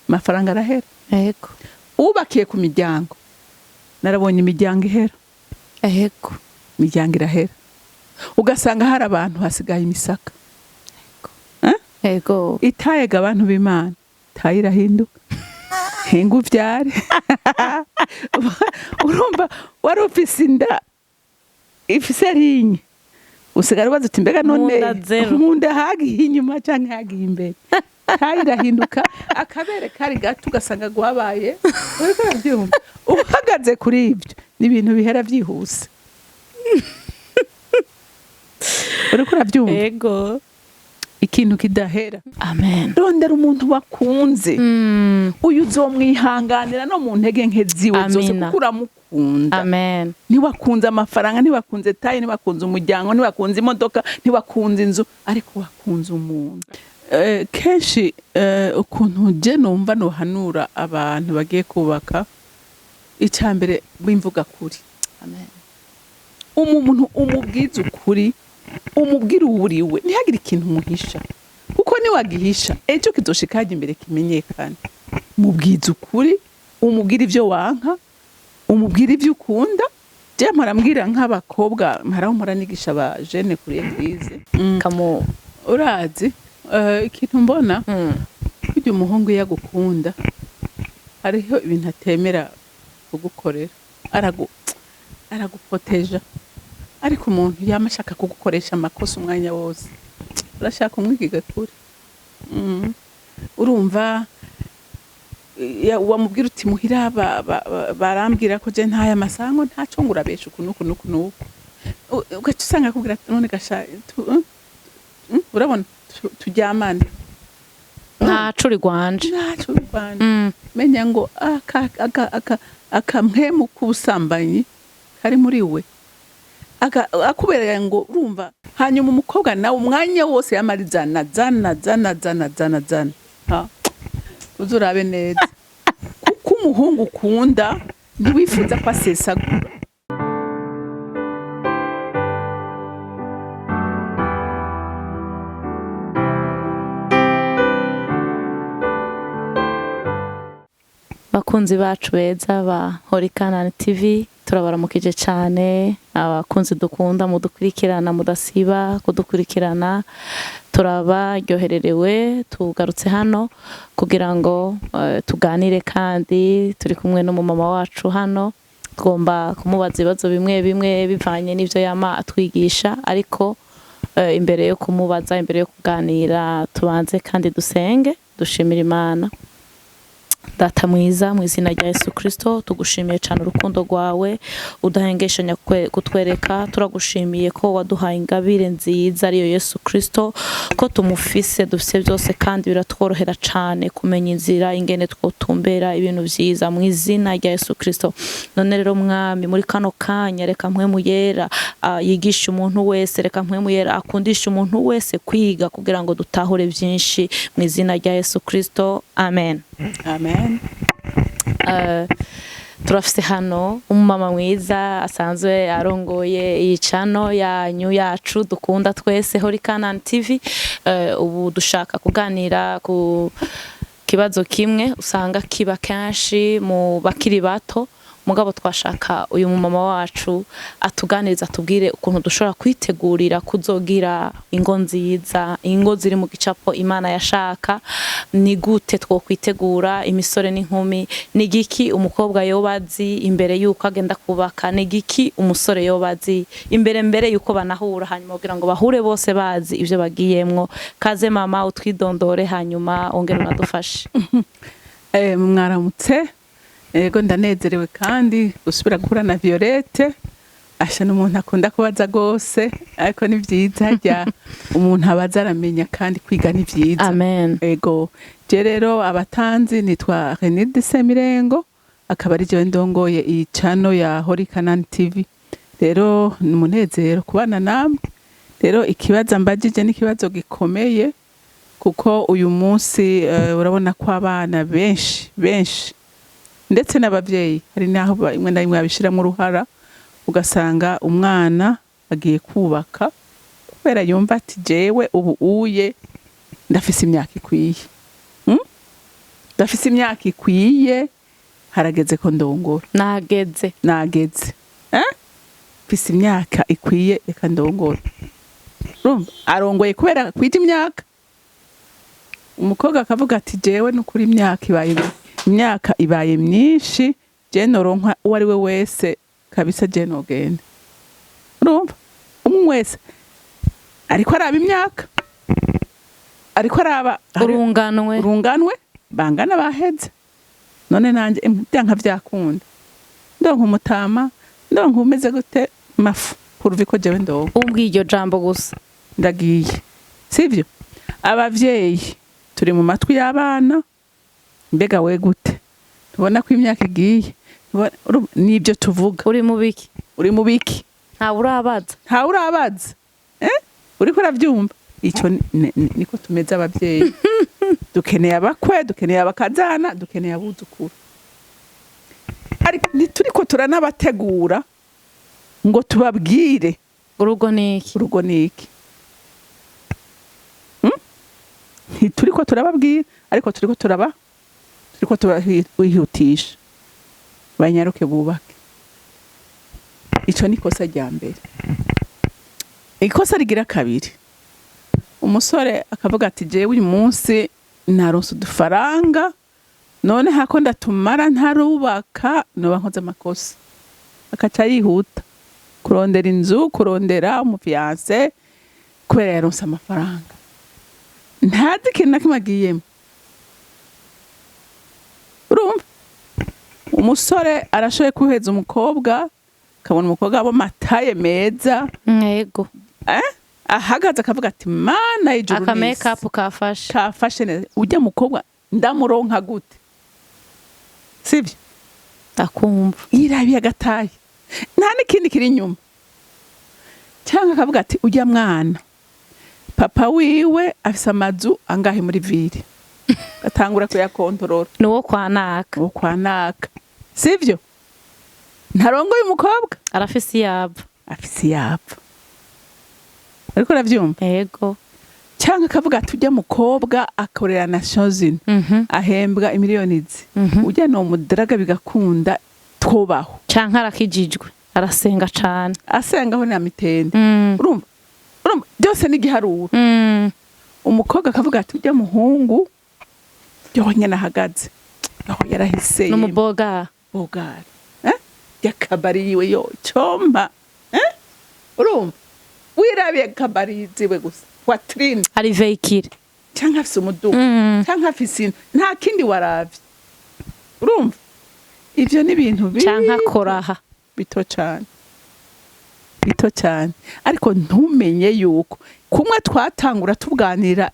Amafaranga arahera. Yego. Ubakiye ku miryango, narabonye imiryango ihera. Imiryango irahera, ugasanga hari abantu hasigaye imisaka. Yego. Itayega abantu b'Imana, taye irahinduka, hinga uvyare. Urumva wari ufise inda ifise rinye, usigara ubaza uti: "Mbega none?" Munda zero. Munda hagiye inyuma canke hagiye imbere? Taye irahinduka, akabere kari gato ugasanga guhabaye. Uriko uravyumva? Uhagaze kuri ivyo, ni ibintu bihera vyihuse. Uriko uravyumva? Yego. Ikintu kidahera. Amen. Rondera umuntu wakunze. Uyu uzomwihanganira no mu ntege nke ziwe zose, Amina. kuko uramukunda. Amen. Ntiwakunze amafaranga, ntiwakunze taille, ntiwakunze umuryango, ntiwakunze imodoka, ntiwakunze inzu, ariko wakunze umuntu. Kenshi ukuntu je numva nohanura abantu bagiye kubaka, icya mbere bimvuga kuri. Amen. Umuntu umubwiza ukuri, umubwira uwuriwe, ntihagire ikintu umuhisha, kuko niwagihisha ejo kizoshika hajya imbere kimenyekane. Mubwiza ukuri, umubwira ibyo wanka, umubwira ibyo ukunda. Je mpora mbwira nk'abakobwa, mpora mpora nigisha aba jeunes kuri église. Kamu. Urazi, ikintu mbona, burya umuhungu iyo agukunda hariho ibintu atemera kugukorera, araguproteja. Ariko umuntu yama ashaka kugukoresha amakosa umwanya wose, urashaka umwigiga kure. Urumva wamubwira uti: "Muhira barambwira ko je ntaye amasango ntaco", ngo urabesha uku nuku nuku nuku. Ugaca usanga akubwira ati: "None gasha urabona turyamane." Ntaco uri gwanje. Ntaco urwanda. Menya ngo akamwemu k'ubusambanyi kari muri we. Akubereye ngo urumva. Hanyuma umukobwa nawe umwanya wose yamara zana zana zana zana zana zana. Ha, uze urabe neza, kuko umuhungu ukunda ntiwifuza ko asesagura. Bakunzi bacu beza ba Horikanani TV, turabaramukije cyane. Abakunzi dukunda, mudukurikirana, mudasiba kudukurikirana, turabaryohererewe. Tugarutse hano kugira ngo tuganire, kandi turi kumwe n'umumama wacu hano. Tugomba kumubaza ibibazo bimwe bimwe bivanye n'ibyo yama atwigisha. Ariko imbere yo kumubaza, imbere yo kuganira, tubanze kandi dusenge, dushimira Imana. Data mwiza, mu izina rya Yesu Kristo, tugushimiye cyane urukundo rwawe udahengeshanya kutwereka. Turagushimiye ko waduhaye ingabire nziza ariyo Yesu Kristo, ko tumufise dufise byose, kandi biratworohera cyane kumenya inzira ingene twotumbera ibintu byiza mu izina rya Yesu Kristo. None rero Mwami, muri kano kanya, reka Mpwemu Yera yigishe umuntu wese, reka Mpwemu Yera akundishe umuntu wese kwiga kugira ngo dutahure byinshi mu izina rya Yesu Kristo, amen. Amen. Turafise hano umumama mwiza asanzwe arongoye iyi channel yanyu, yacu dukunda twese, Holy Canaan TV. Ubu dushaka kuganira ku kibazo kimwe usanga kiba kenshi mu bakiri bato, mugabo twashaka uyu mumama wacu atuganiriza, atubwire ukuntu dushobora kwitegurira kuzogira ingo nziza, ingo ziri mu gicapo Imana yashaka. Ni gute twokwitegura, imisore n'inkumi? Ni giki umukobwa yoba azi imbere yuko agenda kubaka? Ni giki umusore yoba azi imbere mbere yuko banahura, hanyuma kugira ngo bahure bose bazi ibyo bagiyemwo? Kaze mama, utwidondore, hanyuma wongere unadufashe. Mwaramutse. Ego, ndanezerewe kandi gusubira guhura na Violette. Asha n'umuntu akunda kubaza gose, ariko ni vyiza, harya umuntu abaza aramenya, kandi kwiga ni vyiza. Amen. Ego, je rero abatanzi nitwa Renide Semirengo, akaba ari jewe ndongoye iyi channel ya Holy Canaan TV. Rero ni umunezero kubana namwe. Rero ikibazo mbajije ni ikibazo gikomeye, kuko uyu munsi urabona ko abana benshi benshi, ndetse n'abavyeyi, hari n'aho rimwe na rimwe babishiramo uruhara, ugasanga umwana agiye kubaka kubera yumva ati: "Jewe ubu uye ndafise imyaka ikwiye." Ndafise imyaka ikwiye, harageze ko ndongora. Nageze. Nageze, eh? Mfise imyaka ikwiye, reka ndongora. Urumva arongoye kubera kwija imyaka. Umukobwa akavuga ati: "Jewe nukuri imyaka ibaye myinshi, je noronka uwo ari we wese kabisa, je nogenda." Urumva umwe wese ariko araba imyaka, ariko araba urunganwe. Urunganwe bangana baheze. None nanje byanka vyakunda, ndonka umutama, ndonka umeze gute, mafu kuruva ko jewe ndonka. Umbwiye iryo jambo gusa. Ndagiye, sivyo? Abavyeyi turi mu matwi y'abana: "Mbega we gute, tubona ko imyaka igiye?" Nibyo tuvuga. Uri mu biki? Uri mu biki? Ntawe urabaza. Ntawe urabaza, eh? Uriko uravyumva? Ico niko tumeze abavyeyi. Dukeneye abakwe, dukeneye abakazana, dukeneye abuzukuru, ariko ntituriko turanabategura ngo tubabwire urugo ni iki. Urugo ni iki? Ntituriko turababwira, ariko turiko turabihutisha banyaruke bubake. Ico ni ikosa rya mbere. Ikosa rigira kabiri, umusore akavuga ati: "Jewe uyu munsi naronse udufaranga, none hako ndatumara ntarubaka noba nkoze amakosa." Akaca yihuta kurondera inzu, kurondera umu fiancé, kubera yaronse amafaranga, ntazi ikintu na kimwe agiyemo. Urumva umusore arashoboye kwiheza umukobwa, akabona umukobwa w'amataye meza, Yego. eh? Ahagaze akavuga ati: "Mana y'ijuru aka n'isi." Make-up kafashe. Kafashe neza. Ujya mukobwa ndamuronka gute? Sibyo? Ndakumva. Yirabiye agataye, nta n'ikindi kiri inyuma. Cyangwa akavuga ati: "Ujya mwana papa wiwe afise amazu angahe muri ville?" Atangura kuyakontorora. Ni uwo kwa naka. Uwo kwa naka, sivyo? Ntarongoye umukobwa. Arafise iyava. Afise iyapfa, ariko uravyumva? Yego. Cyangwa akavuga ati: "Ujya mukobwa akorera Nations Unies, ahembwa imiliyoni izi, ujya ni umudaraga bigakunda twubaho." Canke arakijijwe, arasenga cane. Asengaho na mitende. Urumva byose ni igiharuro. Umukobwa akavuga ati: "Ujya muhungu yonyine ahagaze aho yarahise." N'umuboga. Bogari, eh? Yakabari yiwe yo cyomba, eh? Urumva wirabiye kabari ziwe gusa, poitrine. Ari véhicule. Cyangwa afise umuduga, cyangwa afise inzu, nta kindi waravye. Urumva ivyo ni ibintu Canke akoraha. Bito cyane, bito cyane, ariko ntumenye yuko kumwe twatangura tuganira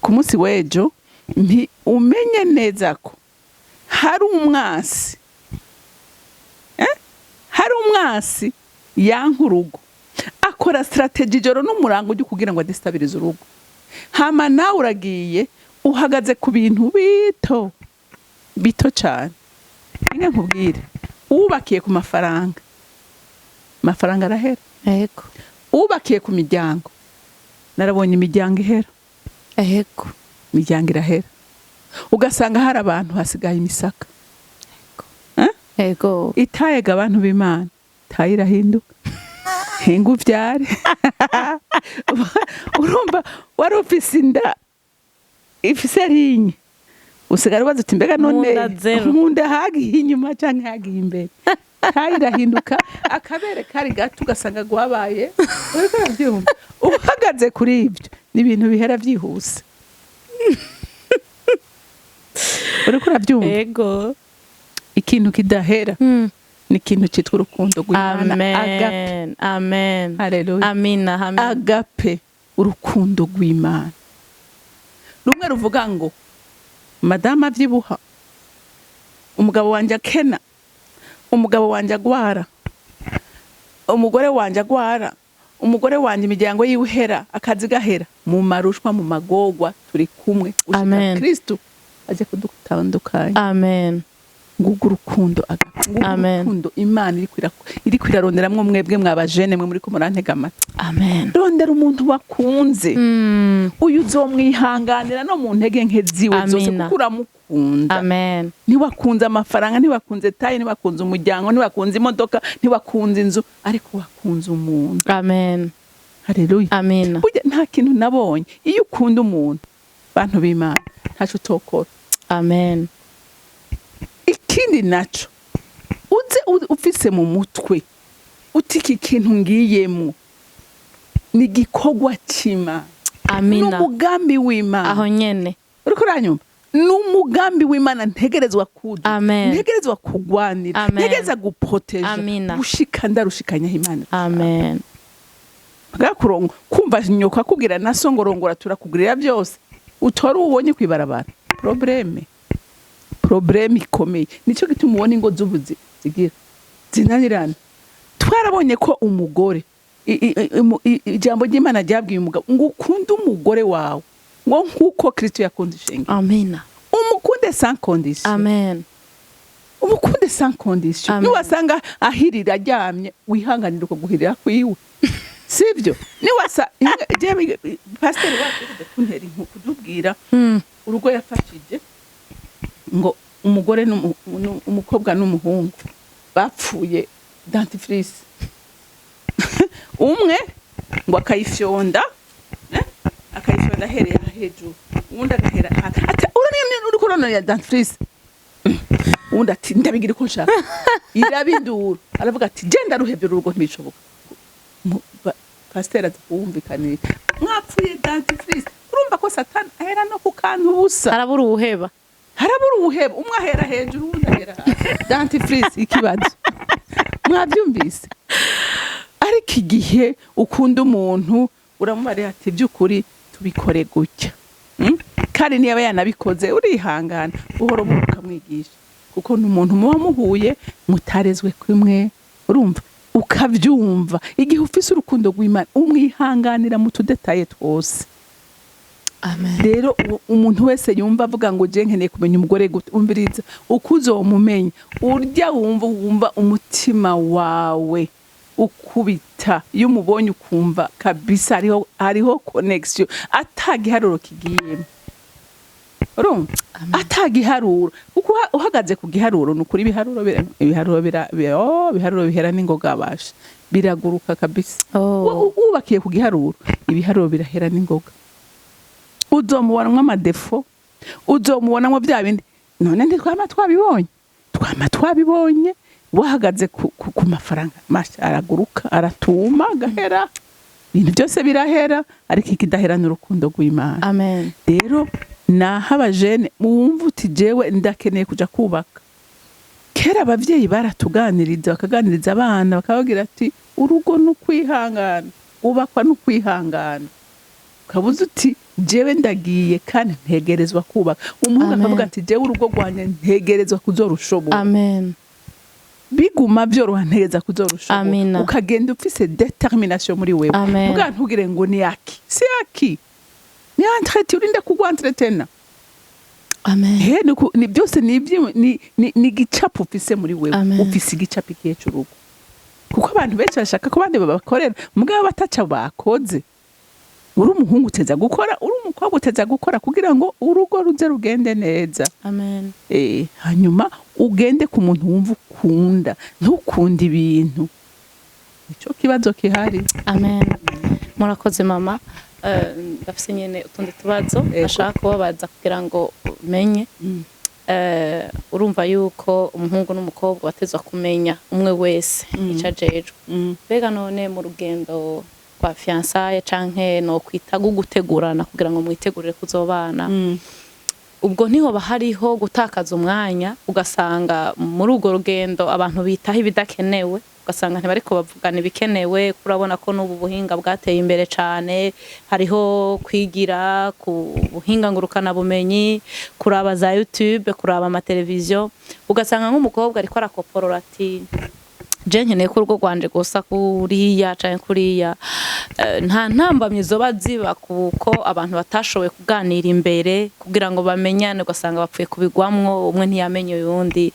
ku munsi w'ejo, nti umenye neza ko hari umwasi, eh? Hari umwasi yanka urugo, akora stratégie ijoro n'umurango ujya kugira ngo adestabirize urugo. Hama nawe uragiye uhagaze ku bintu bito bito cyane. Inka nkubwire, wubakiye ku mafaranga, amafaranga arahera. Wubakiye ku miryango, narabonye imiryango ihera. Imiryango irahera, ugasanga hari abantu hasigaye imisaka. Yego. Itayega abantu b'Imana, taye irahinduka, hinga uvyare. Urumva wari ufise inda ifise rinye, usigara ubaza uti: "Mbega none?" Munda zero. Munda hagiye inyuma canke hagiye imbere? Taye irahinduka, akabere kari gato ugasanga gwabaye. Uriko uravyumva? Uhagaze kuri ibyo ni ibintu bihera vyihuse. Uriko uravyumva? Yego. Ikintu kidahera ni ikintu cyitwa urukundo rw'Imana, agape. Amen, amen. Haleluya. Amina, amen. Agape, urukundo rw'Imana rumwe ruvuga ngo madamu avyibuha, umugabo wanje akena, umugabo wanje agwara, umugore wanje agwara, umugore wanje imiryango yiwe ihera, akazi gahera, mu marushwa, mu magorwa, turi kumwe gushika Amen. Kristo aje kudutandukanya. Amen. Ngugu urukundo agape, ngugu Amen. urukundo Imana iriko iraronderamwo mwebwe mwabajene mwe muriko murantega amatwi. Amen. Rondera umuntu wakunze. Uyu uzomwihanganira no mu ntege nke ziwe zose, Amina. kuko uramukunda. uramukunda. Amen. Ntiwakunze amafaranga, ntiwakunze taille, ntiwakunze umuryango, ntiwakunze imodoka, ntiwakunze inzu, ariko wakunze umuntu. Amen. Haleluya. Amina. Burya nta kintu nabonye, iyo ukunda umuntu, bantu b'Imana, ntaco utokora. Amen. Ikindi naco, uze ufise mu mutwe uti iki kintu ngiyemo ni igikorwa c'Imana, Amina. n'umugambi w'Imana. Aho nyene. Uriko uranyumva? N'umugambi w'Imana ntegerezwa kudu, Amen. ntegerezwa kugwanira, Amen. ntegerezwa guproteja Amina. gushika ndarushikanyaho Imana. Amen. Bwakurongo kumva nyoko akubwira na so ngo rongora, turakugurira byose, utora uwo ubonye kwibarabara, problème ikomeye. Nicyo gituma ubona ingo z'ubu zigira zinanirana. Twarabonye ko umugore ijambo ry'Imana ryabwiye umugabo ngo ukunde umugore wawe ngo nk'uko Kristo yakunze ishengero. Amina. Umukunde sans condition. Amen. Umukunde sans condition. Amen. Niwasanga ahirira aryamye, wihanganira uko guhirira kwiwe, sibyo? Niwasa jewe pasiteri wacu yigeze kuntera kutubwira urugo yafashije, ngo umugore umukobwa n'umuhungu bapfuye dentifrice, umwe ngo akayifyonda, akayifyonda ahereye aha hejuru, uwundi agahera aha, ati uraniye uriko uronora dentifrice, uwundi ati ndabigira uko nshaka, irabindura. Aravuga ati genda ruhevye urugo, ntibishoboka. Pasiteri aza kuwumvikanisha, mwapfuye dentifrice. Urumva ko Satani ahera no ku kantu ubusa. Harabura uwuheba. Harabura ubuheba, umwe ahera hejuru, uwundi ahera hasi, dentifrice ikibazo. Mwabyumvise? Ariko igihe ukunda umuntu, uramubarira ati by'ukuri tubikore gutya. Kandi niba yanabikoze, urihangana buhoro buhoro ukamwigisha, kuko ni umuntu muba muhuye mutarezwe kumwe. Urumva, ukabyumva, igihe ufise urukundo rw'Imana umwihanganira mu tu détails twose. Amen. Rero umuntu wese yumva avuga ngo je nkeneye kumenya umugore gute, umviriza, uko uzomumenya, urya wumva umutima wawe ukubita iyo umubonye, ukumva kabisa hariho connexion ata giharuro kigiyemo. Urumva, ata giharuro, kuko uhagaze ku giharuro, ni ukuri ibiharuro bihera n'ingoga, basha biraguruka kabisa. Oh. Wubakiye ku giharuro, ibiharuro birahera n'ingoga. Uzomubonamwo ama défauts, uzomubonamwo bya bindi. None ntitwama twabibonye? Twama twabibonye. Wahagaze ku mafaranga masha, araguruka, aratuma agahera, ibintu byose birahera, ariko ikidahera ni urukundo rw'Imana. Amen. Rero naho abajene wumva uti jewe ndakeneye kuja kubaka, kera abavyeyi baratuganiriza, bakaganiriza abana, bakababwira ati urugo ni ukwihangana, ubakwa ni ukwihangana. Ukabuza uti jewe ndagiye kandi ntegerezwa kubaka. Umuhungu Amen. akavuga ati jewe urugo rwanjye ntegerezwa kuzorushobora. Amen. Biguma byoroha, ntegereza kuzorushobora. Amina. Ukagenda ufise détermination muri wewe. Amen. Muga ntugire ngo ni acquis, si acquis, ni entretien, urinde kugwa entretena. Amen. He ni byose ni igicapo ufise muri wewe. Amen. Ufise igicapo igihe c'urugo, kuko abantu benshi bashaka ko abandi babakorera, mugabo bataca bakoze. Uri umuhungu uteza gukora, uri umukobwa uteza gukora, kugira ngo urugo ruze rugende neza. Amen. Hanyuma ugende ku muntu wumva ukunda, ntukunde ibintu. Nico kibazo kihari. Amen. Murakoze mama. Ndafise nyene utundi tubazo nashaka kubabaza kugira ngo umenye. Urumva yuko umuhungu n'umukobwa batezwa kumenya umwe wese ico ajejwe. Mbega none mu rugendo rwa fiançailles canke no kwita gutegurana kugira ngo mwitegurire kuzobana, ubwo ntihoba hariho gutakaza umwanya, ugasanga muri urwo rugendo abantu bitaho ibidakenewe, ugasanga ntibariko bavugana ibikenewe? Kurabona ko n'ubu buhinga bwateye imbere cane, hariho kwigira ku buhinga ngurukana bumenyi, kuraba za YouTube, kuraba amateleviziyo, ugasanga nk'umukobwa ariko arakoporora ati Je nkeneye ko urugo rwanje gusa kuriya canke kuriya. Nta ntambamyi zoba ziba kuko abantu batashoboye kuganira imbere kugira ngo bamenyane, ugasanga bapfuye kubigwamwo, umwe ntiyamenye uyundi.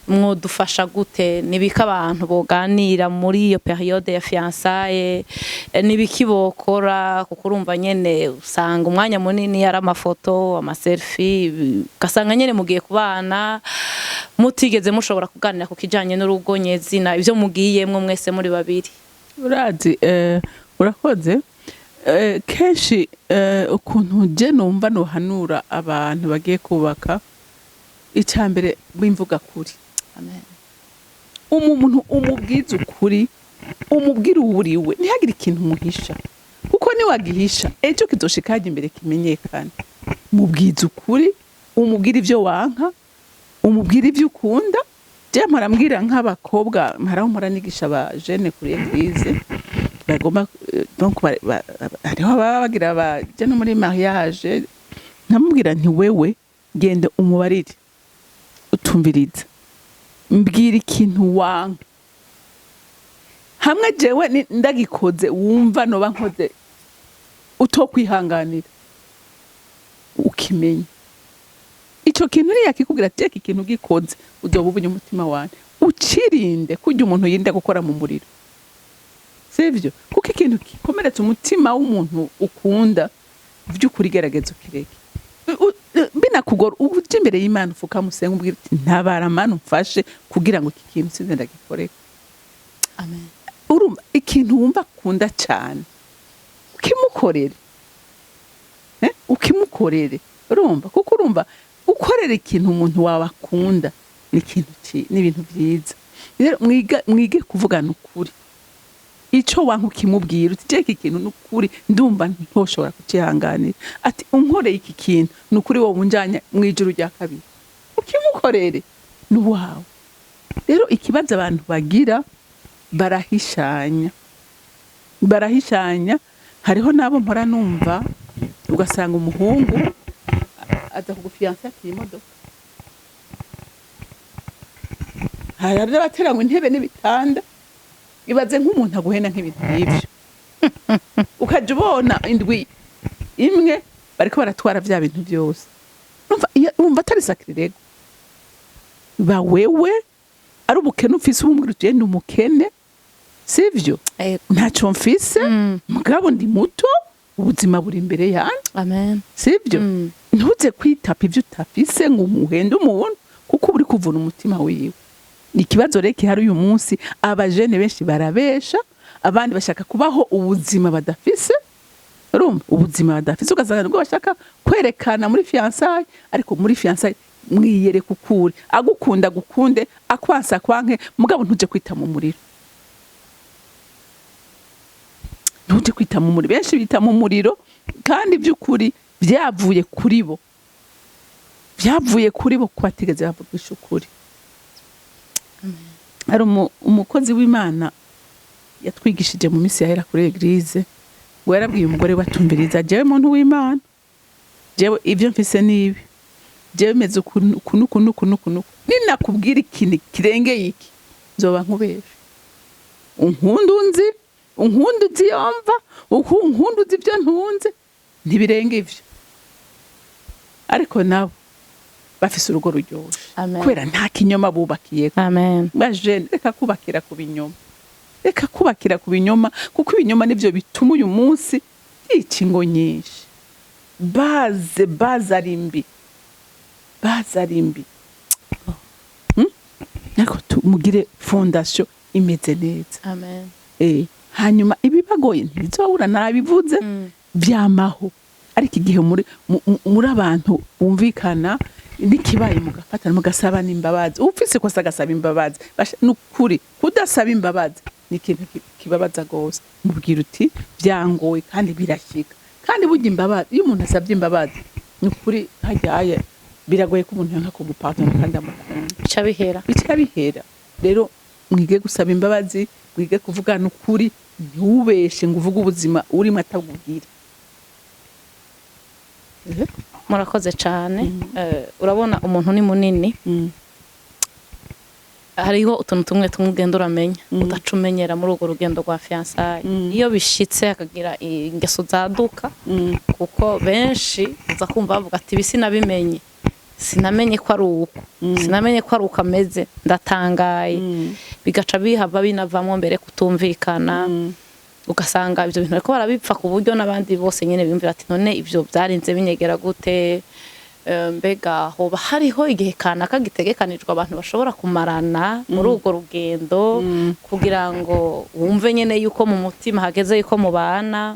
Mwodufasha gute? Nibiki abantu boganira muri iyo période ya fiançailles? Nibiki bokora? Kuko urumva nyene usanga umwanya munini ari amafoto, amaselfie, ugasanga nyene mugiye kubana mutigeze mushobora kuganira ku kijanye n'urugo nyezina, ivyo mugiyemwo mwese muri babiri. Urazi, urakoze. Kenshi ukuntu je numva nohanura abantu bagiye kubaka, icya mbere bimvuga kuri. Amen. Umuntu umubwiza ukuri, umubwira uwuriwe, ntihagire ikintu umuhisha, kuko niwagihisha ejo kizoshika hajya imbere kimenyekane. Mubwiza ukuri, umubwira ibyo wanka, umubwira ibyo ukunda. Je mpora mbwira nk'abakobwa, mpora mpora nigisha aba jeunes kuri église bagomba, donc hariho ababa bagira baje no muri mariage, nkamubwira nti: "Wewe genda umubarire, utumviriza, mbwira ikintu wanka, hamwe jewe ndagikoze wumva noba nkoze utokwihanganira, ukimenya ico kintu." Uriya kikubwira ati: "Iki kintu gikoze uzoba ubunye umutima wanjye." Ucirinde kurya umuntu yirinda gukora mu muriro, sivyo? Kuko ikintu gikomeretsa umutima w'umuntu ukunda, by'ukuri gerageza ukireke. Binakugora, uje imbere y'Imana, ufukama, usenga, ubwira uti: "Ntabara Mana, umfashe kugira ngo iki kintu sinze ndagikoreke." Amen. Urumva, ikintu wumva akunda cyane ukimukorere. Ukimukorere, urumva, kuko urumva gukorera ikintu umuntu wawe akunda ni ikintu ni ibintu byiza. Rero mwige kuvugana ukuri. Ico wanka ukimubwira uti: "Je iki kintu nukuri ndumva ntoshobora kucihanganira." Ati: "Unkoreye iki kintu nukuri wowe unjanye mu ijuru rya kabiri." Ukimukorere, ni uwawe. Rero ikibazo abantu bagira, barahishanya, barahishanya. Hariho n'abo mpora numva, ugasanga umuhungu aza kugufiyansa ati imodoka, hari n'abateranywa intebe n'ibitanda. Ibaze nk'umuntu aguhena nk'ibintu nk'ivyo, ukaja ubona indwi imwe bariko baratwara vya bintu byose. Urumva atari sacrilège? Ba wewe ari ubukene ufise, ubumbwira uti: "Ndi umukene, sivyo? Ego. Ntacyo mfise, mugabo ndi muto, ubuzima buri imbere yanjye." Amen. Sivyo? Ntuze kwitapa ibyo utafise ngo umuhende umuntu, kuko uba uri kuvuna umutima wiwe. Ikibazo rero gihari uyu munsi, abajene benshi barabesha, abandi bashaka kubaho ubuzima badafise. Urumva, ubuzima badafise, ugasanga nibwo bashaka kwerekana muri fiançailles. Ariko muri fiançailles mwiyereka ukuri, agukunda agukunde, akwansa kwanke, mugabo ntuje kwita mu muriro, ntuje kwita mu muriro. Benshi bita mu muriro kandi by'ukuri byavuye kuri bo, byavuye kuri bo kuba batigeze bavugisha ukuri. Hari umukozi w'Imana yatwigishije mu minsi yahera kuri église, ngo yarabwiye umugore we: "Atumviriza, jewe muntu w'Imana, jewe ibyo mfise nibi, jewe meze uku uku n'uku n'uku n'uku n'uku. Ninakubwira ikintu kirengeye iki, nzoba nkubeshe. Unkunda unzi, unkunda uzi yomva uku, unkunda uzi ibyo ntunze, ntibirenga ivyo." Ariko nabo bafise urugo ruryoshe Amen. kubera nta kinyoma bubakiyeko. Amen. Bajene, reka kubakira ku binyoma, reka kubakira ku binyoma, kuko ibinyoma nivyo bituma uyu munsi yica ingo nyinshi. Baze baze ari mbi, baze ari mbi. Ariko mugire fondation imeze neza. Amen. Hanyuma ibibagoye ntibizobura, nabivuze, byamaho. Ariko igihe muri muri abantu bumvikana, n'ikibaye mugafatana, mugasaba n'imbabazi, ufise kosa agasaba imbabazi. Nukuri kudasaba imbabazi ni ikintu kibabaza gose. Mubwira uti: "Byangoye," kandi birashyika. Kandi burya imbabazi, iyo umuntu asabye imbabazi, ni ukuri hajyaye biragoye ko umuntu yanka kumupardona kandi amukunda. Bica bihera. Bica bihera. Rero mwige gusaba imbabazi, mwige kuvugana ukuri, ntubeshe ngo uvuge ubuzima urimo atabubwira. Murakoze cyane. Urabona umuntu ni munini. Hariho utuntu tumwe tumwe ugenda uramenya udaca umenyera muri urwo rugendo rwa fiançailles. Iyo bishitse akagira ingeso zaduka, kuko benshi uza kumva bavuga ati: "Ibi sinabimenye, sinamenye ko ari uko, sinamenye ko ari uko ameze, ndatangaye." Bigaca bihava binavamwo mbere kutumvikana, ugasanga ibyo bintu bariko barabipfa ku buryo n'abandi bose nyene biyumvira ati: "None ibyo byarinze binyegera gute?" Mbega hoba hariho igihe kanaka gitegekanijwe abantu bashobora kumarana muri urwo rugendo kugira ngo wumve nyene yuko mu mutima hageze yuko mubana?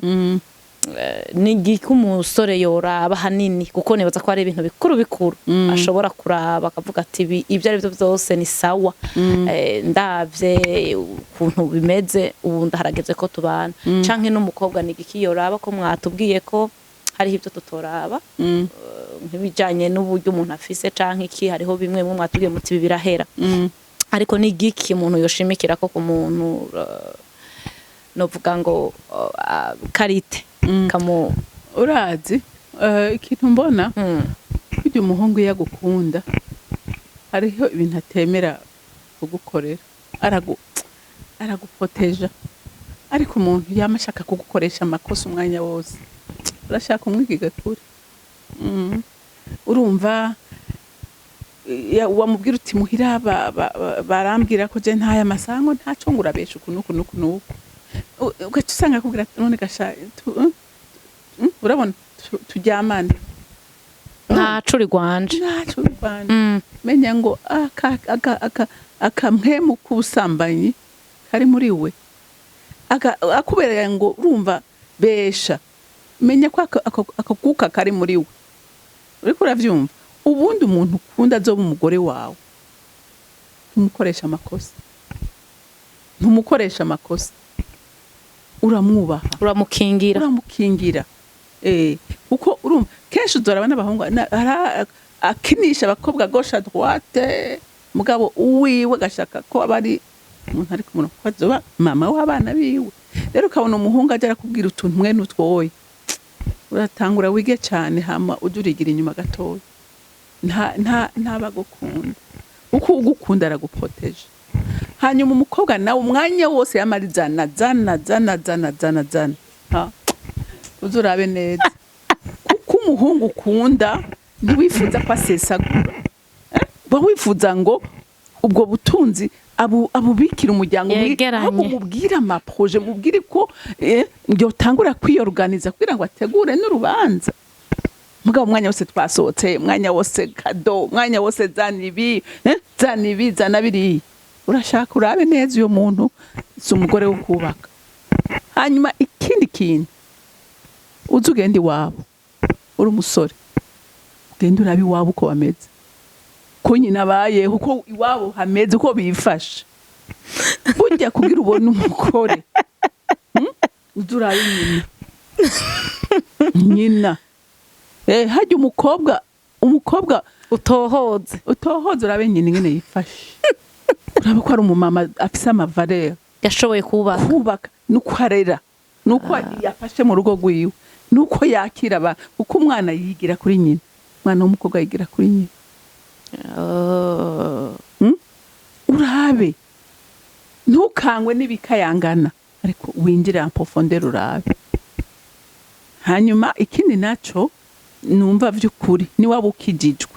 Ni igiki umusore yoraba hanini? Kuko nibaza ko hari ibintu bikuru bikuru ashobora kuraba akavuga ati: "Ibi ibyo ari byo byose ni sawa. Ndavye ukuntu bimeze ubu, ndaharageze ko tubana." Canke n'umukobwa ni igiki yoraba? Ko mwatubwiye ko hariho ibyo tutoraba, nk'ibijanye n'uburyo umuntu afise canke iki, hariho bimwe bimwe mwatubwiye muti ibi birahera. Ariko ni igiki umuntu yoshimikira ko ku muntu, novuga ngo qualité kamu? Urazi, ikintu mbona, burya umuhungu iyo agukunda hariho ibintu atemera kugukorera, araguproteja. Ariko umuntu yama ashaka kugukoresha amakosa umwanya wose, urashaka umwigiga kure. Urumva, wamubwira uti: "Muhira barambwira ko je ntaye amasango ntaco", ngo urabesha uku nuku nuku nuku. Ugaca usanga akubwira ati: "None gasha urabona turyamane." Ntaco uri gwanje. Ntaco uri rwanje. Menya ngo akamwemu k'ubusambanyi kari muri we. Akubereye ngo urumva besha, menya ko ako kuka kari muri we. Uriko uravyumva? Ubundi umuntu ukunda azoba umugore wawe, ntumukoresha amakosa, ntumukoresha amakosa, uramwubaha. Uramukingira. Uramukingira, kuko urumva kenshi uzoraba n'abahungu akinisha abakobwa gauche à droite, mugabo uwiwe agashaka ko aba ari umuntu ari kumubona kuko azoba mama w'abana biwe. Rero ukabona umuhungu aja arakubwira utuntu mwe n'utwoye, uratangura wige cane, hama uje urigira inyuma gatoya. Nta ntabagukunda, uko ugukunda araguproteje. Hanyuma umukobwa nawe, umwanya wose yamara zana zana zana zana zana zana, ha, uze urabe neza, kuko umuhungu ukunda ntiwifuza ko asesagura. Uba wifuza ngo ubwo butunzi abubikira umuryango, Yegeranye. ahubwo mubwire amaprojets, mubwire ko yotangura kwiyoruganiza kugira ngo ategure n'urubanza. Mugabo umwanya wose twasohotse, umwanya wose cadeau, umwanya wose zana ibi, zana ibi, zana biriya, urashaka urabe neza, uyo muntu si umugore wo kubaka. Hanyuma ikindi kintu, uze ugenda iwabo uri umusore, ugenda urabe iwabo uko bameze, ko nyina abayeho, uko iwabo hameze, uko bifashe. Burya kugira ubone umugore, Uze urabe nyina. Nyina, harya umukobwa Utohoze. Utohoze, urabe nyina ingene yifashe, urabe ko ari umumama afise amavaleurs, yashoboye kubaka. Kubaka nuko arera, nuko yafashe mu rugo rwiwe, nuko yakira abantu, kuko umwana yigira kuri nyina, umwana w'umukobwa yigira kuri nyina. Oh. Urabe, ntukangwe n'ibikayangana, ariko winjire en profondeur urabe. Hanyuma ikindi naco numva vy'ukuri, ni waba ukijijwe.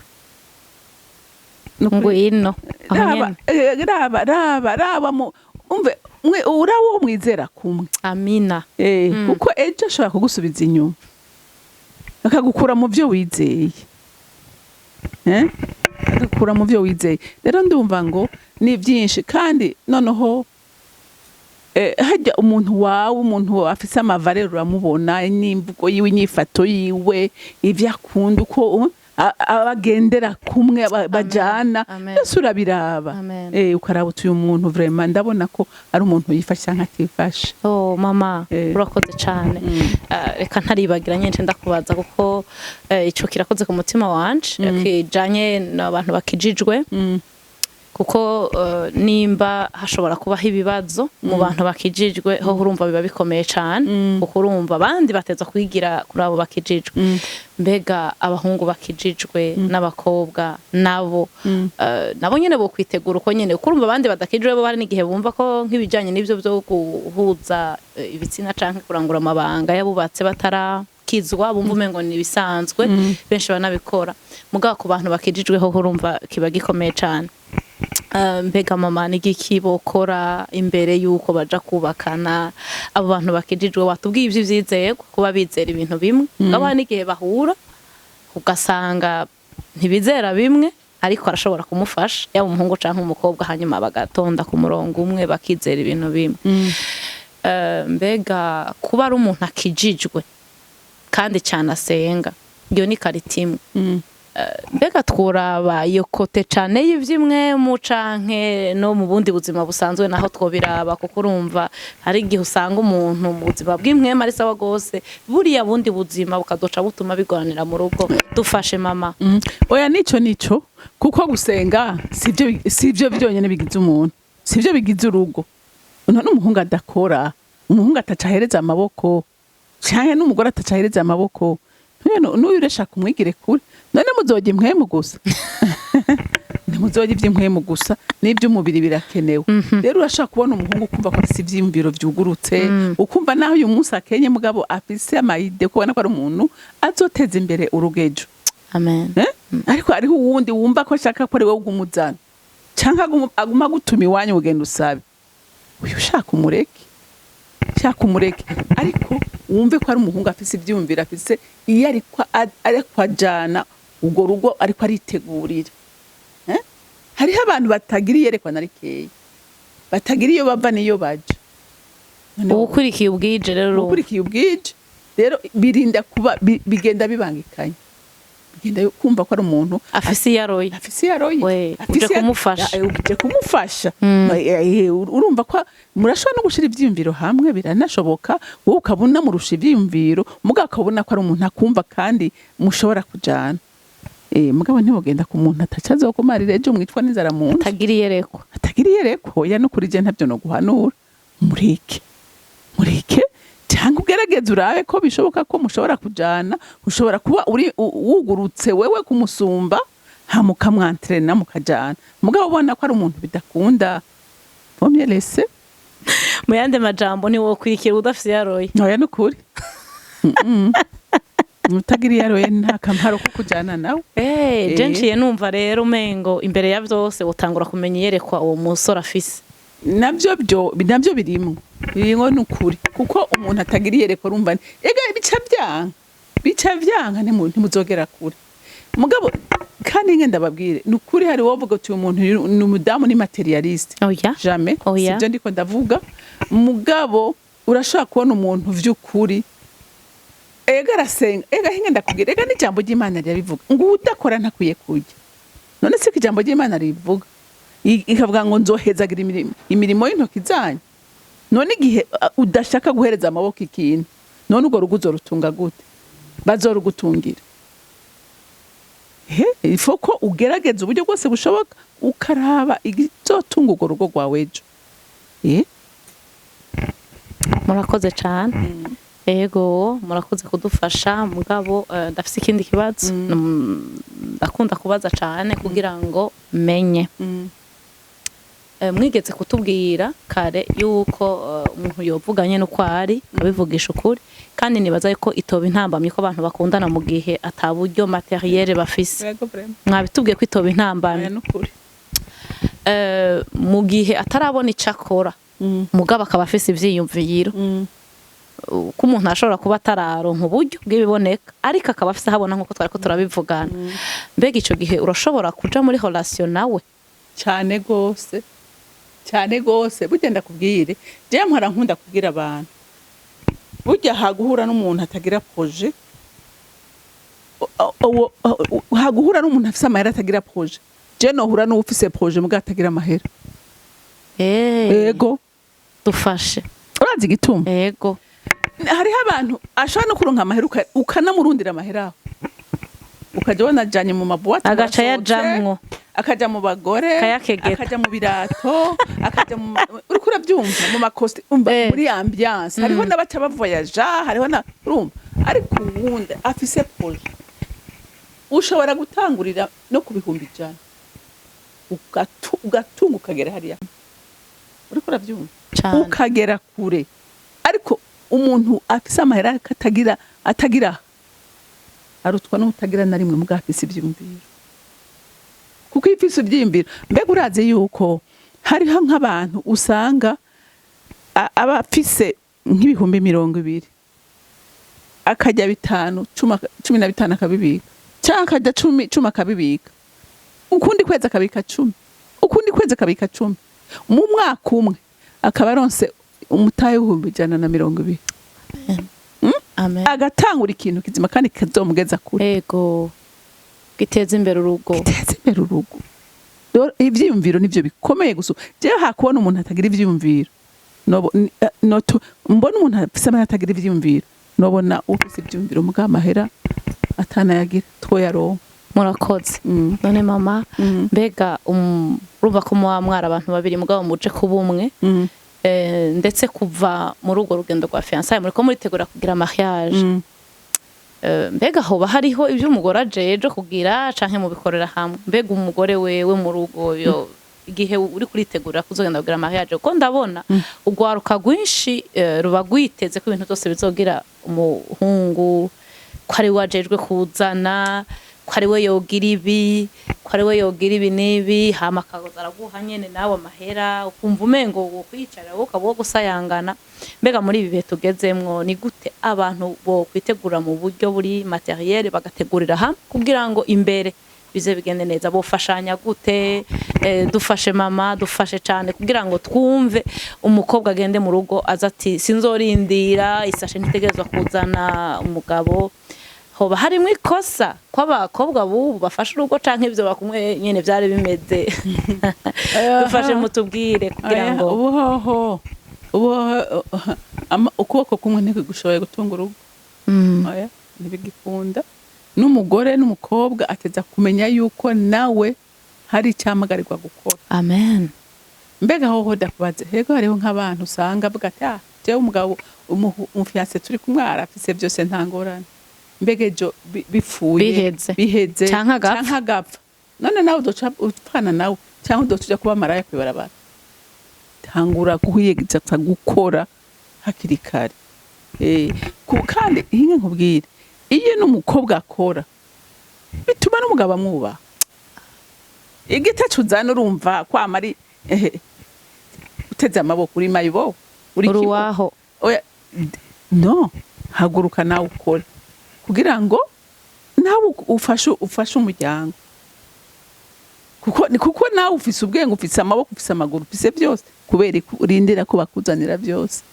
Nukuri, Ngwino aho raba, nyene. Raba raba raba mu umve mwe, uraba uwo mwizera kumwe. Amina. Kuko ejo ashobora kugusubiza inyuma, akagukura mu byo wizeye, Akagukura mu byo wizeye. Rero ndumva ngo ni byinshi. Kandi noneho, harya umuntu wawe, umuntu afise amavaleurs, uramubona n'imvugo yiwe, inyifato yiwe, ivyo akunda, uko abagendera kumwe, bajana. Amen. Byose urabiraba. Amen. Ukaraba uti: "Uyu muntu vraiment ndabona ko ari umuntu yifashe canke atifashe." Oh mama, urakoze cane. Reka ntaribagira nyinshi ndakubaza, kuko ico kirakoze ku mutima wanje, kijanye n'abantu bakijijwe. Kuko nimba hashobora kubaho ibibazo mu bantu bakijijwe, ho urumva biba bikomeye cane, kuko urumva abandi bateza kwigira kuri abo bakijijwe. Mbega abahungu bakijijwe n'abakobwa nabo, nabo nyene bo kwitegura uko nyene? Kuko urumva abandi badakijijwe bo hari n'igihe bumva ko nk'ibijanye n'ivyo byo guhuza ibitsina canke kurangura amabanga y'abubatse batarakizwa, bumva umengo ni ibisanzwe, benshi banabikora. Mugabo ku bantu bakijijwe ho urumva kiba gikomeye cane. Mbega mama, n'igiki bokora imbere yuko baja kubakana abo bantu bakijijwe? Watubwiye ivyo ivyizerwa, kuba bizera ibintu bimwe. Mugabo hari n'igihe bahura ugasanga ntibizera bimwe, ariko arashobora kumufasha, yaba umuhungu canke umukobwa, hanyuma bagatonda ku murongo umwe, bakizera ibintu bimwe. Mbega kuba ari umuntu akijijwe kandi cyane asenga, iyo ni qualité imwe. Mbega tworaba iyo côté cane y'ivyimwe mu canke no mu bundi buzima busanzwe naho twobiraba? Kuko urumva hari igihe usanga umuntu mu buzima bw'impwemu ari sawa gose, buriya bundi buzima bukazoca butuma bigoranira mu rugo. Dufashe, mama. Oya, nico, kuko gusenga sivyo byonyene bigize umuntu, sivyo bigize urugo. None umuhungu adakora, umuhungu atacahereza amaboko, canke n'umugore atacahereza amaboko, n'uyu urashaka umwigire kure. None muzojya impwemu gusa? Ntimuzojya ivy'impwemu gusa, n'ivy'umubiri birakenewe. Rero urashaka kubona umuhungu ukumva ko afise ivyiyumviro vyugurutse, ukumva naho uyu munsi akenye, mugabo afise ama idées, kubona ko ari umuntu azoteza imbere urugejo. Amen. Eh? Ariko hariho uwundi wumva ko ashaka ko ari wowe ugumuzana, canke aguma agutuma iwanyu, ugenda usabe. Uyu ushaka umureke, shaka umureke, ariko wumve ko ari umuhungu afise ivyiyumviro, afise iyo ariko ajana urwo rugo, ariko aritegurira. Eh? Hariho abantu batagira iyerekwa na rikeya, batagira iyo bava n'iyo baja. Noneho Uwukurikiye ubwije rero urumva. Ukurikiye ubwije rero birinda kuba bigenda bibangikanye, bigenda kumva ko ari umuntu afise iyo aroye. Afise iyo aroye. We, Afise uje kumufasha. Uje kumufasha. Urumva ko murashobora no gushira ivyiyumviro hamwe, biranashoboka. Wowe ukabona murusha ivyiyumviro, mugabo ukabona ko ari umuntu akumva kandi mushobora kujana. Mugabo ntiwogenda ku muntu ataca azokumarira ejo mwicwa n'inzara mu nzu. Atagira iyerekwa. Atagira iyerekwa, oya, no kuri je ntabyo no guhanura. Mureke, mureke, cyangwa ugerageze urabe ko bishoboka ko mushobora kujana. Ushobora kuba uri wugurutse wewe kumusumba, hama ukamwantrena mukajana. Mugabo ubona ko ari umuntu bidakunda, vomye lese. Mu yandi majambo, ntiwokwirikira udafise iyo aroye. Oya, nukuri. Utagira iyo aroye nta kamaro ko kujana nawe. Je nciye numva rero umengo imbere ya vyose utangura kumenya iyerekwa uwo musore afise. Navyo byo navyo birimwo, birimwo nukuri, kuko umuntu atagira iyerekwa, urumva ega bica vyanka, ntimuzogera kure. Mugabo kandi nge ndababwire nukuri, hari wovuga uti uyu muntu ni umudamu, ni matérialiste. Oya. Jamais. Oya. Sivyo ndiko ndavuga. Mugabo urashobora kubona umuntu vy'ukuri ega arasenga, ega hinge ndakubwira, ega n'ijambo ry'Imana rirabivuga ngo udakora ntakwiye kurya. None se ko ijambo ry'Imana ribivuga, ikavuga ngo nzohezagira imirimo y'intoki zanyu, none igihe udashaka guhereza amaboko ikintu, none urwo rugo uzorutunga gute? Bazorugutungira he? Ifo ko ugerageza uburyo bwose bushoboka, ukaraba igizotunga urwo rugo rwawe ejo. Murakoze cane. Ego, murakoze kudufasha. Mugabo ndafise ikindi kibazo. Ndakunda kubaza cane kugira ngo menye. Mwigeze kutubwira kare yuko umuntu yovuganye n'uko ari, abivugisha ukuri, kandi nibaza yuko itoba intambamyi ko abantu bakundana mu gihe ata buryo matériel bafise. Yego, vraiment. Mwabitubwiye ko itoba intambamyi. Oya, nukuri. Mu gihe atarabona ico akora, mugabo akaba afise ivyiyumviro, ko umuntu ashobora kuba atararonka uburyo bw'ibiboneka, ariko akaba afise ahabona, nk'uko twariko turabivugana, mbega ico gihe urashobora kuja muri relation nawe? Cyane gose, cyane gose. Burya ndakubwire, jewe mpora nkunda kubwira abantu, burya haguhura n'umuntu atagira projet, haguhura n'umuntu afise amahera atagira projet, je nohura n'uwufise projet mugabo atagira amahera. Ego. Dufashe. Urazi igituma? Ego. Hariho abantu ashobora no kuronka amahera, ukanamurundira amahera aho, ukajya wanajanye mu ma boîtes, Agaca murasohotse, yajamwo. Akaja mu bagore, Kayakegeta. akaja mu birato, akaja mu uriko uravyumva, mu makosti, umva, muri ambiance. Hariho n'abaca bavoyaja, hariho na, urumva, ariko uwundi afise projet, ushobora gutangurira no ku 100,000, ugatunga, ukagera hariya, uriko uravyumva, Cane. ukagera kure. Ariko umuntu afise amahera atagira arutwa n'utagira na rimwe mugabo afise ivyiyumviro, kuko iyo ufise ivyiyumviro, mbega urazi yuko hariho nk'abantu usanga aba afise nk'20,000, akajya 5, 15 akabibika, canke akajya 10, 10 akabibika, ukundi kwezi akabika 10, ukundi kwezi akabika 10, mu mwaka umwe akaba aronse umutahe w'120,000. Amen. Agatangura ikintu kizima kandi kazomugeza kure. Ego, giteza imbere urugo. Giteza imbere urugo. Rero ivyiyumviro nivyo bikomeye gusa. Jewe hakubona umuntu atagira ivyiyumviro, noto mbona umuntu afise amahera atagira ivyiyumviro, nobona ufise ivyiyumviro mugabo amahera atanayagira, twoyaronka. Murakoze. None mama, mbega urumva ko muba mwari abantu babiri, mugabo muje kuba umwe, ndetse kuva muri urwo rugendo rwa fiançailles muriko muritegura kugira mariage, mbega hoba hariho ibyo umugore ajeje kugira canke mubikorera hamwe? Mbega umugore wewe mu rugo, yo igihe uri kuritegura kuzogenda kugira mariage, kuko ndabona urwaruka rwinshi ruba rwiteze ko ibintu byose bizogira umuhungu, ko ari we ajejwe kuzana, ko ari we yogira ibi, ko ari we yogira ibi n'ibi, hama akaza araguha nyene nawe amahera, ukumva umengo wo kwicara wowe ukaba wo gusayangana. Mbega muri ibi bihe tugezemwo, ni gute abantu bo kwitegura mu buryo buri matériel, bagategurira hamwe kugira ngo imbere bize bigende neza? Bofashanya gute? Dufashe mama, dufashe cyane kugira ngo twumve umukobwa agende mu rugo aza ati: "Sinzorindira isashe, ntitegerezwa kuzana umugabo." Hoba harimwo ikosa ko abakobwa bubu bafashe urugo, canke ivyo bakumwe nyene vyari bimeze? Dufashe mutubwire kugira Aya, ngo ubuhoho ukuboko kumwe ntikugushoboye gutunga urugo. Oya, ntibigikunda. N'umugore n'umukobwa ateza kumenya yuko nawe hari icyahamagarirwa gukora. Amen. Mbega hoho ndakubaze, hego, hariho nk'abantu usanga avuga ati: "Ah, jewe umugabo, umu fiancé turi kumwe arafise byose, nta ngorane." Mbega ejo bipfuye, Biheze. biheze, Canke agapfa. canke agapfa, none nawe uzoca upfana nawe, cyangwa uzoca uja kuba maraya kwibarabara? Tangura guhiyegeza gukora hakiri kare. Kandi hinge nkubwire, iyo n'umukobwa akora bituma n'umugabo amwubaha. Igiti cuzana, urumva kwama ari uteze amaboko, uri mayibo, uri uri kibo. Uwaho. Oya, no haguruka nawe ukore kugira ngo nawe ufashe umuryango, kuko ni kuko nawe ufise ubwenge, ufise amaboko, ufise amaguru, ufise byose. Kubera ko urindira ko bakuzanira byose,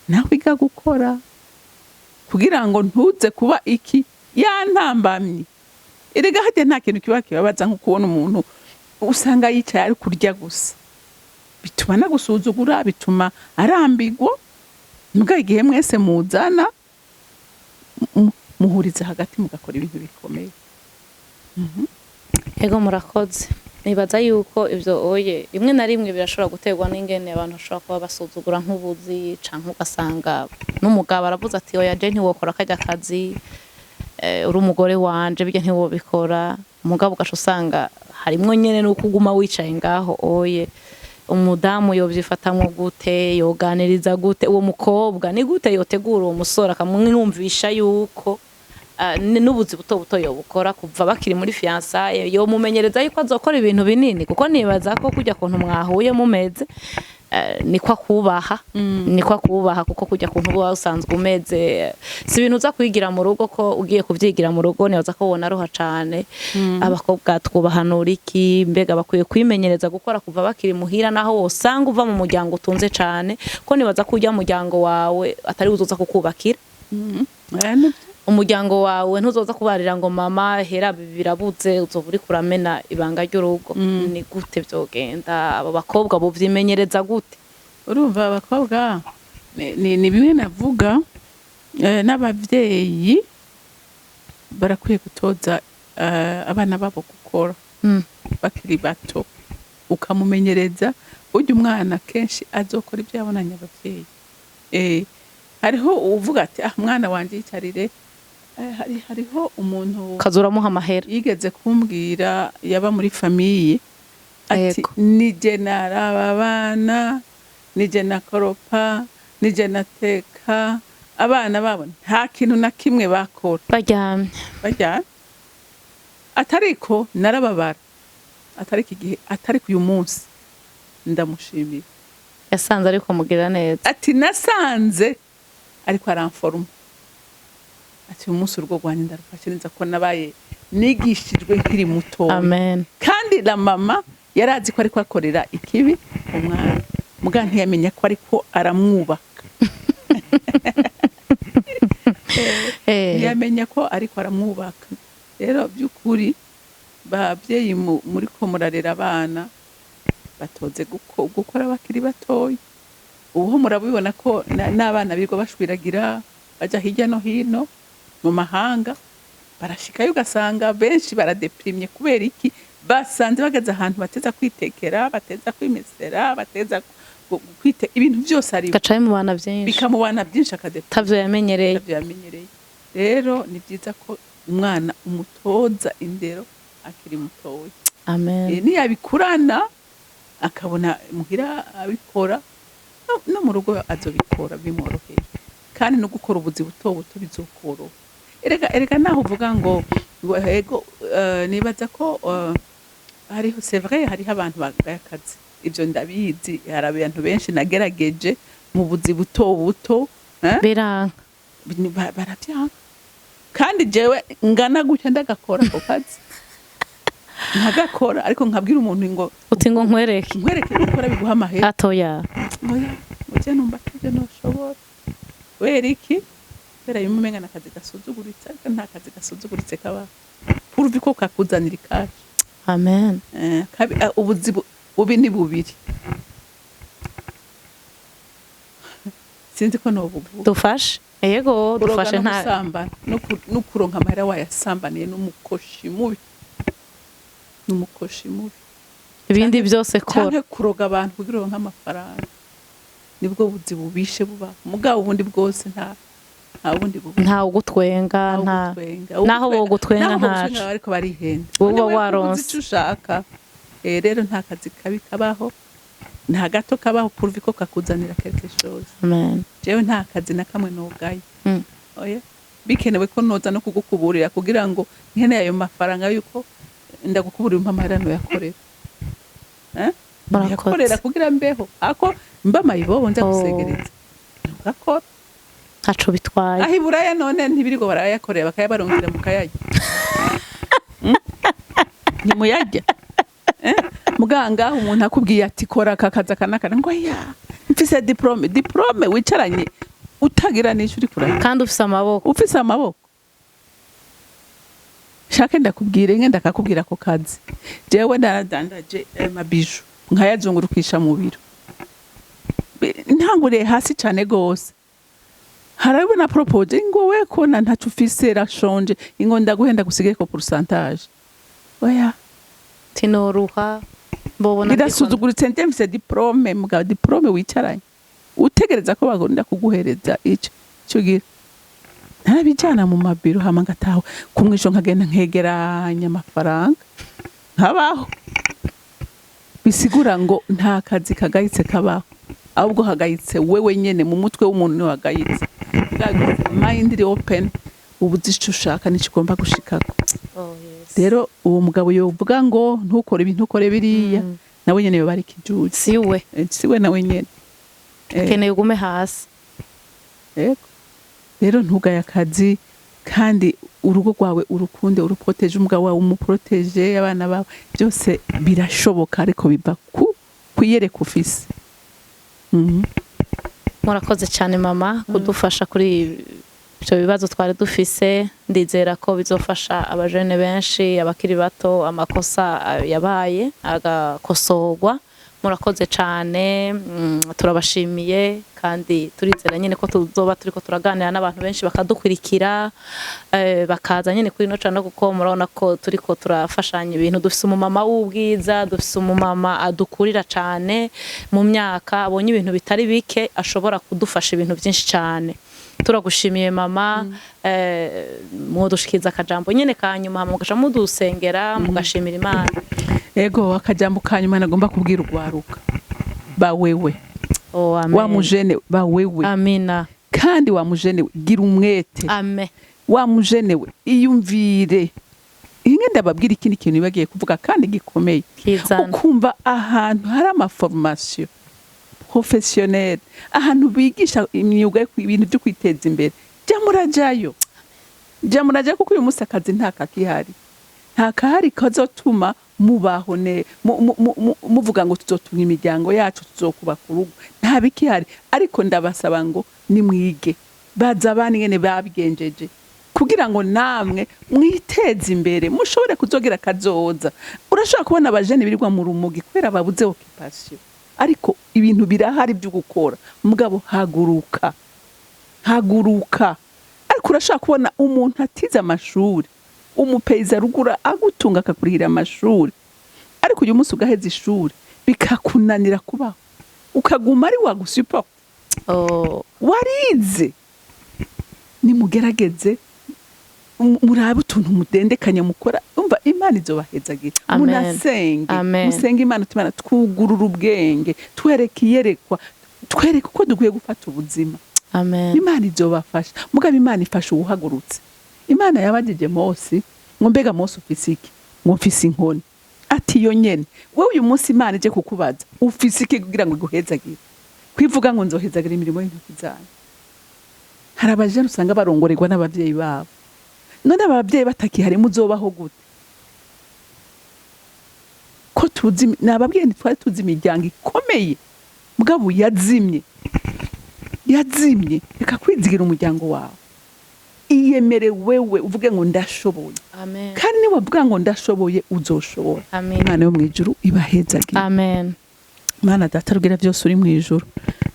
nawe iga gukora kugira ngo ntuze kuba iki ya ntambamyi. Erega harya nta kintu kiba kibabaza nko kubona umuntu usanga yicaye ari kurya gusa. Bituma nagusuzugura, bituma arambigwa. Mbwa igihe mwese muzana, muhuriza hagati, mugakora ibintu bikomeye. Ego, murakoze. Nibaza yuko ivyo oye rimwe na rimwe birashobora guterwa n'ingene abantu bashobora kuba basuzugura nk'ubuzi, canke ugasanga n'umugabo aravuze ati: "Oya, je ntiwokora karya kazi, uri umugore wanje, birya ntiwobikora." Umugabo ugaca usanga harimwo nyene nuko uguma wicaye ngaho oye. Umudamu yovyifatamwo gute? Yoganiriza gute uwo mukobwa? Ni gute yotegura uwo musore akamwumvisha yuko n'ubuzi buto buto yobukora kuva bakiri muri fiançailles? Yomumenyereza yuko azokora ibintu binini, kuko nibaza ko kujya kuntu mwahuye mumeze, niko akubaha, niko akubaha, kuko kujya kuntu uba usanzwe umeze si ibintu uza kwigira mu rugo. Ko ugiye kuvyigira mu rugo, nibaza ko wonaruha cane. Abakobwa twubahanura iki? Mbega bakwiye kwimenyereza gukora kuva bakiri muhira, naho wosanga uva mu muryango utunze cane, ko nibaza ko ujya mu muryango wawe atari uzoza kukubakira? Oya, nibyo. Umuryango wawe ntuzoza kubarira ngo: "Mama, hera birabuze." Uzoba uriko uramena ibanga ry'urugo. Ni gute vyogenda? Abo bakobwa bovyimenyereza gute? Urumva, abakobwa ni bimwe navuga, n'abavyeyi barakwiye gutoza abana babo gukora. Bakiri bato ukamumenyereza. Burya umwana kenshi azokora ibyo yabonanye abavyeyi. Hariho uvuga ati: "Ah, mwana wanje, yicarire." Hariho umuntu Ukaza uramuha amahera. yigeze kumbwira, yaba muri famille, ati: "Nije naraba abana, nije nakoropa, nije nateka, abana babo nta kintu na kimwe bakora." Baryamye. Baryamye. Atariko narababara, atariko igihe, atariko uyu munsi ndamushimiye. Yasanze ariko mugira neza. Ati: "Nasanze ariko aramforoma." Ati: "Uyu munsi urugo rwanjye ndarufashe neza ko nabaye nigishijwe nkiri mutoya." Amen. Kandi la mama yari azi ko ariko akorera ikibi umwana, muga ntiyamenya ko ariko aramwubaka. Ntiyamenya ko ariko aramwubaka. Rero by'ukuri, babyeyi muri ko murarera abana, batoze gukora bakiri batoya. Ubu murabibona ko n'abana birirwa bashwiragira, baja hirya no hino mu mahanga, barashikayo ugasanga benshi baradeprimye. Kubera iki? Basanze bageze ahantu bateza kwitekera, bateza kwimesera, bateza kwite ibintu byose ari Gaca bimubana byinshi. Bikamubana byinshi, akadeprima. Tavyo yamenyereye. Atavyo yamenyereye. Rero ni byiza ko umwana umutoza indero akiri mutoya. Amen. Niyabikurana, akabona muhira abikora, no mu rugo azobikora bimworoheye. Kandi no gukora ubuzi buto buto bizokoroha. Erega naho uvuga ngo ego, nibaza ko hariho, c'est vrai, hariho abantu bagaye akazi, ivyo ndabizi. Hari abantu benshi nagerageje mu buzi buto buto, eh? Biranka. Baravyanga. Kandi jewe ngana gutya ndagakora ako kazi, nkagakora, ariko nkabwira umuntu ngo Uti ngo nkwereke. "Nkwereke gukora biguha amahera." Atoya. "Oya, uje numva atavyo noshobora." Kubera iki? Kubera yumva umenga n'akazi gasuzuguritse, ariko nta kazi gasuzuguritse kabaho pourvu ko kakuzanira ikashi. Amen. Ubuzi bubi ni bubiri, sinzi ko nobuvuga. Dufashe, yego. Kuroga Dufashe no nta gusambana, no kuronka amahera wayasambaniye n'umukoshi mubi, n'umukoshi mubi. Ibindi byose kora. Canke kuroga abantu kugira uronke amafaranga, nibwo buzi bubishe buba. Mugabo ubundi bwose nta bundi bubi. Nta ugutwenga, nta Ugutwenga. Naho bogutwenga, Naho ntaco. bogutwenga, bariko barihenda. Wowe None uba wewe waronse. uzi ico ushaka. Rero nta kazi kabi kabaho, nta gato kabaho pourvu ko kakuzanira quelque chose. Amen. Jewe nta kazi na kamwe nogaye. Oya, bikenewe ko noza no kugukuburira kugira ngo nkeneye ayo mafaranga, yuko ndagukuburira umpa amahera, noyakorera. Eh? Murakoze. Noyakorera kugira mbeho, ako mba mayibobo nza Oh. gusegereza, ntugakora. Ntaco bitwaye. Aho iburaya none ntibirigo barayakorera bakayabarungikira mukayarya? Ntimuyarya. Eh? Muganga umuntu akubwiye ati: "Kora aka kazi aka n'aka," ngo: "Ya, mfise diplôme." Diplôme wicaranye utagira n'icyo uri kurarya? Kandi ufise amaboko. Ufise amaboko. Shake ndakubwire, nge ndakakubwira ako kazi. Jewe naradandaje mabijoux, nkayazungurukisha mu biro. Ntanguriye hasi cane gose. Harabona propose ngo: "We kona ntaco ufise, rashonje, ingo ndaguhenda gusigeko pourcentage." Oya. Tinoruha mbobona. Birasuzuguritse, nje mfise diplôme. Mugabo diplôme wicaranye utegereza ko bagomba kuguhereza ico ico ugira, ntarabijana mu mabiro, hama ngataha ku mwisho, nkagenda nkegeranya amafaranga, nkabaho. Bisigura ngo nta kazi kagayitse kabaho, ahubwo hagayitse wewe nyene mu mutwe w'umuntu niwe hagayitse. Mind iri open, uba uzi ico ushaka n'ico ugomba gushikako. Oh, yes. Rero uwo mugabo yovuga ngo ntukore ibi, ntukore biriya, nawe nyene yoba ari ikijuju. Si we. Si we nawe nyene. Ukeneye ugume hasi. Yego. Rero ntugaye akazi, kandi urugo rwawe urukunde, uruproteje, umugabo wawe umuproteje, abana bawe, byose birashoboka, ariko biva ku kwiyereka ufise. Murakoze cyane mama kudufasha kuri ibyo bibazo twari dufise. Ndizera ko bizofasha abajene benshi, abakiri bato, amakosa yabaye agakosorwa. Murakoze cane, turabashimiye kandi turizera nyene ko tuzoba turiko turaganira n'abantu benshi bakadukurikira, bakaza nyene kuri ino channel, kuko murabona ko turiko turafashanya ibintu. Dufise umumama w'ubwiza, dufise umumama adukurira cane mu myaka, abonye ibintu bitari bike, ashobora kudufasha ibintu byinshi cane. Turagushimiye mama. Mwodushikiriza akajambo nyene ka nyuma, hama mugaca mudusengera, mugashimira Imana. Ego, akajambo ka nyuma nagomba kubwira urwaruka: ba wewe. Oh, amen. Wa mujene, ba wewe. Amina. Kandi wa mujene we, gira umwete. Amen. Wa mujene we, iyumvire inge. Ndababwira ikindi kintu bagiye kuvuga kandi gikomeye. Kizana. Ukumva ahantu hari ama formation professionnel, ahantu bigisha imyuga ibintu byo kwiteza imbere, jya murajayo, jya murajayo, kuko uyu munsi akazi nta kakihari, nta kahari kazotuma mubaho ne muvuga ngo tuzotunga imiryango yacu, tuzokubaka urugo. Nta bikihari. Ariko ndabasaba ngo nimwige, baza abandi ngene babigenjeje kugira ngo namwe mwiteze imbere, mushobore kuzogira akazoza. Urashobora kubona abajene birirwa mu rumogi kubera babuze occupation, ariko ibintu birahari byo gukora. Mugabo haguruka, haguruka. Ariko urashobora kubona umuntu atize amashuri, umupeza rugura agutunga, akakurihira amashuri, ariko uyu munsi ugaheza ishuri bikakunanira kubaho, ukaguma ari wagusupport. Oh. Warize, nimugerageze murabe utuntu mudendekanya mukora. Umva, Imana izobahezagira. Amen. Munasenge. Amen. Musenge Imana uti: "Imana, twugurura ubwenge, twereke iyerekwa, twereke uko dukwiye gufata ubuzima." Amen. Imana izobafasha. Mugabo Imana ifasha uwuhagurutse. Imana yabajije Mose ngo: "Mbega Mose, ufise iki?" Ngo: "Mfise inkoni." Ati: "Iyo nyene." Wewe uyu munsi Imana ije kukubaza ufise iki kugira ngo iguhezagire, kwivuga ngo: "Nzohezagira imirimo y'intoki zanyu." Hari abajene usanga barongorerwa n'abavyeyi babo. None abavyeyi batakihari, muzobaho gute? Ko tuzi, nababwiye, ntitwari tuzi imiryango ikomeye mugabo yazimye, yazimye. Reka kwizigira umuryango wawe, iyemere wewe, uvuge ngo: "Ndashoboye." Amen. Kandi niwavuga ngo: "Ndashoboye", uzoshobora. Amen. Imana yo mu ijuru ibahezagire. Amen. Mana Data rugira byose uri mu ijuru,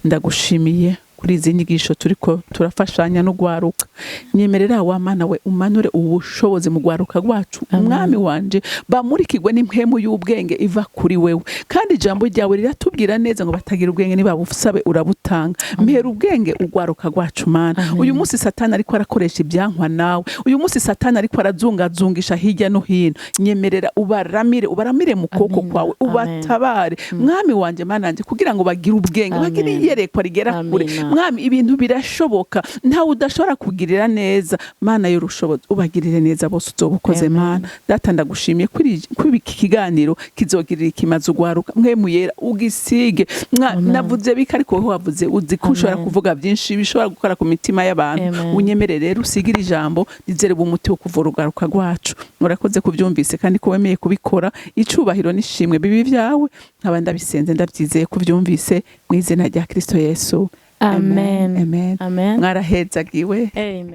ndagushimiye kuri izi nyigisho turiko turafashanya no gwaruka. Nyemerera wa Mana we, umanure ubushobozi mu gwaruka rwacu. Amen. Umwami wanje, bamurikirwe n'impwemu y'ubwenge iva kuri wewe. Kandi ijambo ryawe riratubwira neza ngo batagira ubwenge nibabusabe urabutanga. Mpera ubwenge ugwaruka rwacu, Mana. Amen. Uyu munsi Satani ariko arakoresha ibyankwa nawe, uyu munsi Satani ariko arazungazungisha hirya no hino, nyemerera ubaramire, ubaramire mu kuboko Amen. kwawe. Amen. Ubatabare, Mwami wanje, Mana wanje, kugira ngo bagire ubwenge, bagire Amen. iyerekwa rigera kure. Amina. Mwami, ibintu birashoboka, ntawe udashobora kugirira neza. Mana y'urushobozi, ubagirire neza bose, uzoba ukoze. Amen. Mana Data, ndagushimiye kuri iki kiganiro kizogirira ikimaze ugwaruka. Mpwemu Yera, ugisige. Amen. Navuze bike, ariko wowe wavuze, uzi ko ushobora Amen. kuvuga byinshi bishobora gukora ku mitima y'abantu. Amen. Unyemere rero usigire ijambo rizere umuti wo kuvura ugaruka rwacu. Murakoze kubyumvise kandi ko wemeye kubikora. Icubahiro n'ishimwe bibi byawe. Nkaba ndabisenze ndabyizeye ko ubyumvise, mu izina rya Kristo Yesu. Amen. Amen. Amen. Mwarahezagiwe. Amen.